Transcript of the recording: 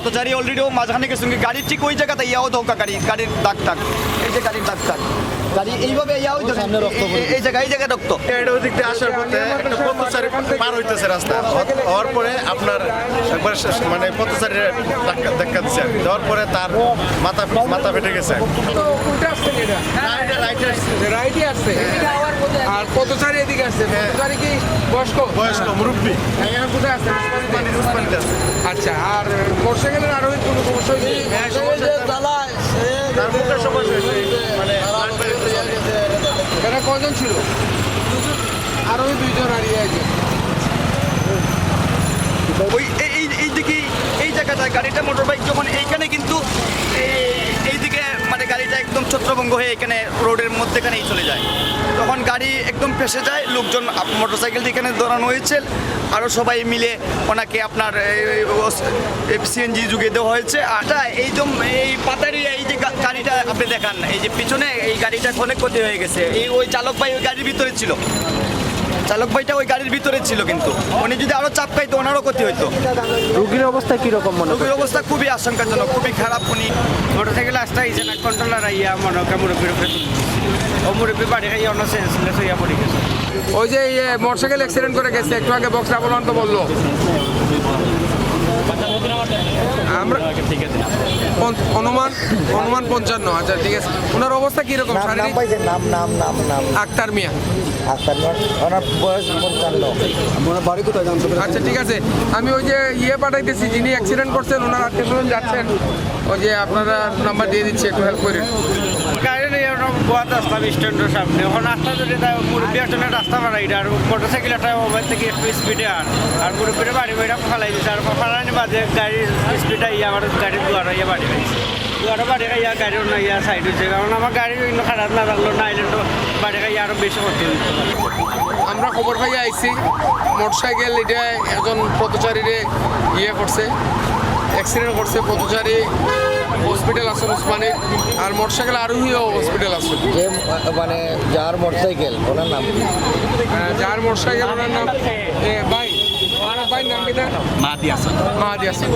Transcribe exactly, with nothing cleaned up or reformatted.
পথচারী অলরেডি ও মাঝখানে গেছে, গাড়ির ঠিক ওই জায়গাতে ইয়াও ধক্কা, গাড়ি, গাড়ির দাগ টাগ, এই যে গাড়ির দাগ টাগ, গাড়ি এইভাবে ইয়াও ধরে, সামনে রক্ত এই, এই, পড়ে। এই জায়গা, এই জায়গা রক্ত। এটা ওদিক দিয়ে আসার পথে একটা পথচারী পার হইতেছে রাস্তা, হওয়ার পরে আপনার একবার শেষ, মানে পথচারীর ধাক্কা, ধাক্কা দিছে আর কি। দেওয়ার পরে তার মাথা, মাথা ফেটে গেছে আর কি। তো কোনটা আসছে এটা? রাইটে, রাইটে আসছে। রাইটে আসছে। আর পথচারী এদিকে আসছে। পথচারী কি বয়স্ক? বয়স্ক, মুরব্বী। এখন কোথায় আসছে? উসমানীতে। উসমানীতে আছে। আচ্ছা, আর মোটরসাইকেলের আরোহী কোনো সমস্যা হয়েছে? হ্যাঁ, সমস্যা হয়েছে। তার মুখে সমস্যা হয়েছে, মানে, blood বের হচ্ছে। এরা কয়জন ছিল? আরোহী দুইজন আর ইয়ে একজন। ওই এই, এই, এই দিকে, এই জায়গাটায় গাড়িটা, মোটর বাইক যখন এইখানে কিন্তু এই, এইদিকে মানে গাড়িটা একদম ছত্রভঙ্গ হয়ে এখানে রোডের মধ্যেখানেই চলে যায়, তখন গাড়ি একদম ফেঁসে যায়। লোকজন আপ-, মোটরসাইকেল যেখানে দাঁড়ানো হয়েছে, আরও সবাই মিলে ওনাকে আপনার এই, এই, ওস-, এই সিএনজি যুগে দেওয়া হয়েছে। আর এই যে এই পাতারি, এই যে গা-, গাড়িটা আপনি দেখান, এই যে পিছনে এই গাড়িটা অনেক ক্ষতি হয়ে গেছে। এই ওই চালক ভাই ওই গাড়ির ভিতরে ছিল, চালক ভাইটা ওই গাড়ির ভিতরে ছিল, কিন্তু উনি যদি আরো চাপ খাইতো ওনারও ক্ষতি হইতো। রুগীর অবস্থা কিরকম মনে রুগীর করছেন? অবস্থা খুবই আশঙ্কাজনক, খুবই খারাপ। উনি মোটরসাইকেল আসতে আইছে না, কন্ট্রোলার আইয়া মনে হয় মুরব্বীর উপরে তুলছে। ও মুরব্বী বাড়ি খাইয়া অন্য সেন্সলেস হইয়া পড়ে গেছে। ওই যে ইয়ে মোটরসাইকেল অ্যাক্সিডেন্ট করে গেছে একটু আগে, বক্স রাবণ তো বললো। আমরা পঞ্চ-, অনুমান, অনুমান পঞ্চান্ন। আচ্ছা, ঠিক আছে। ওনার অবস্থা কিরকম নাম, নাম শারীরিক? পাইছেন? নাম, নাম, নাম, নাম। আক্তার মিয়া। আক্তার মিয়া, ওনার বয়স পঞ্চান্ন। আপনার বাড়ি কোথায় জানতে পারি? আচ্ছা, ঠিক আছে। আমি ওই যে ইয়ে পাঠাইতেছি, যিনি অ্যাক্সিডেন্ট করছেন, ওনার আত্মীয় স্বজন যাচ্ছেন। ওই যে আপনারা নাম্বার দিয়ে দিচ্ছি, একটু হেল্প করেন। গাড়ি নিয়ে আমরা বহাত আসলাম স্ট্যান্ডের সামনে। এখন রাস্তা ধরে তাই মুরব্বী একজনের রাস্তা বাড়াই আর মোটরসাইকেল একটা মোবাইল থেকে একটু স্পিডে আর, আর মুরব্বীরা বাড়ি বাইরে ফালাই দিছে। আর ফালানি বাদে গাড়ির স্পিড আইয়া আমার গাড়ির দুয়ারা ইয়া বাড়ি খাইছে। দুয়ারা বাড়ি খাইয়া গাড়ি অন্য ইয়া সাইড হয়েছে। কারণ আমার গাড়ি অন্য খারাপ না থাকলো, না আইলে তো বাড়ি খাইয়া আরো বেশি ক্ষতি হইতো। আমরা খবর পাইয়া আইছি, মোটরসাইকেল এটা একজন পথচারীরে ইয়ে করছে, অ্যাক্সিডেন্ট করছে। পথচারী হসপিটাল আছে উসমানী, আর মোটরসাইকেল আরোহীও হসপিটাল আছে। যে, মানে, যার মোটরসাইকেল, ওনার নাম কি? আহ, যার মোটরসাইকেল, ওনার নাম, এ, ভাই, ওনার ভাইয়ের নাম কিতা? মাহাদি হাসান। মাহাদি হাসান।